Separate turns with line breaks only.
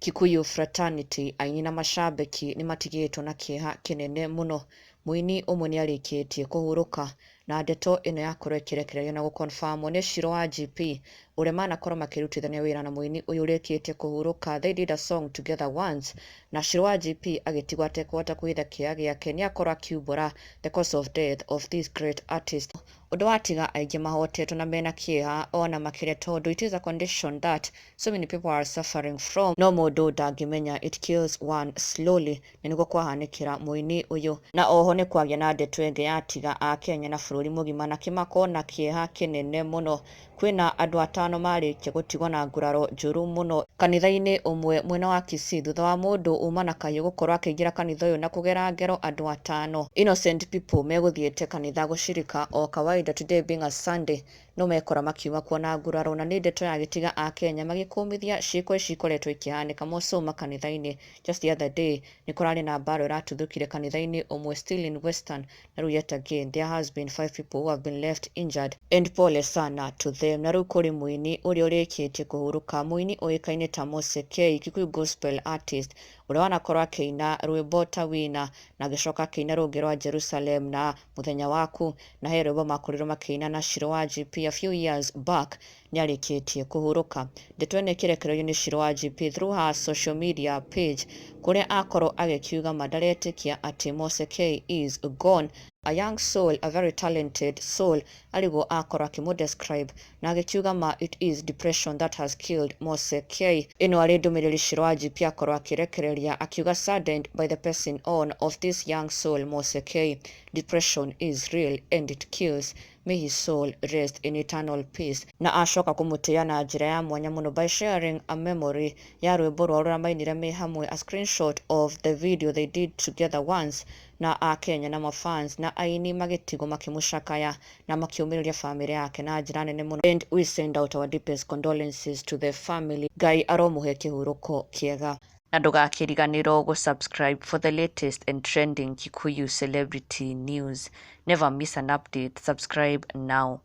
Kikuyu Fraternity, aini na macambĩki nĩmatigĩtwo na kĩeha kĩnene mũno. Mũini ũmwe nĩarĩkĩtie kũhurũka na ndeto ĩno yakorwo ĩkĩrekererio na gũconfirmwo nĩ Shiro wa GP ũrĩa manakorwo makĩrutithania wĩra na mũini ũyũ ũrĩkĩtie kũhurũka. They did a song together once na Shiro wa GP agĩtigwo atekũhota kũhitha kĩeha gĩake nĩakorwo akiumbũra the cause of death of this great artist. Ũndũ watiga aingĩ mahotetwo na mena kĩeha ona makĩria tondũ it is a condition that so many people are suffering from no mũndũ ndangĩmenya, it kills one slowly, na nĩguo kwahanĩkĩra mũini ũyũ. Na oho nĩ kwagĩa na ndeto ĩngĩ yatiga akenya na bũrũri mũgima na kĩmako na kĩeha kĩnene mũno. Kwĩna andũ atano marĩkia gũtigwo na nguraro njũru mũno kanitha-inĩ ũmwe mwena wa Kisii thutha wa mũndũ uma na kahiũ gũkorwo akĩingĩra kanitha ũyũ na kũgera ngero andũ atano. Innocent people megũthiĩte kanitha gũcirika o kawaida, today being a Sunday, no mekora makiuma kuona nguraro, na nĩ ndeto ya gĩtiga akenya magĩkũmithia ciĩko ici ikoretwo ikĩhanĩka moco makanitha-inĩ. Just the other day nĩ kũrarĩ na mbara ĩratuthũkire kanitha-inĩ ũmwe still in Western, na rĩu yet again there has been five people who have been left injured, and pole sana to them. Na rĩu kũrĩ mũini ũrĩa ũrĩkĩtie kũhurũka, mũini ũĩkaine ta Mose K, Kikuyu gospel artist ũrĩa wanakorwo akĩina rwĩmbo ta Wina na agĩcoka akĩina rũngĩ rwa Jerusalem na Mũthenya Waku, na he rwĩmbo makorirwo makĩina na Shiro wa GP a few years back, nĩarĩkĩtie kũhurũka. Ndeto ĩno ĩkĩrekererio nĩ Shiro wa GP through her social media page kũrĩa akorwo agĩkiuga ma ndaretĩkia atĩ Mose K is gone, a young soul, a very talented soul, arĩguo akorwo akĩmũ-describe na agĩkiuga ma it is depression that has killed Mose K. Ĩno arĩ ndũmĩrĩri Shiro wa GP akorwo akĩrekereria akiuga, "Saddened by the passing on of this young soul Mose K. Depression is real and it kills. May his soul rest in eternal peace." Na acoka kũmũtĩa na njĩra ya mwanya mũno by sharing a memory ya rwĩmbo rwao rũrĩa mainire me hamwe, a screenshot of the video they did together once, na akenya na mafans na aini magĩtigwo makĩmũcakaya na makĩũmĩrĩria famĩlĩ yake na njĩra nene mũno. And we send out our deepest condolences to the family. Ngai aromũhe kĩhurũko kĩega, na ndũgakĩriganĩrwo gũ-subscribe for the latest and trending Kikuyu celebrity news. Never miss an update. Subscribe now.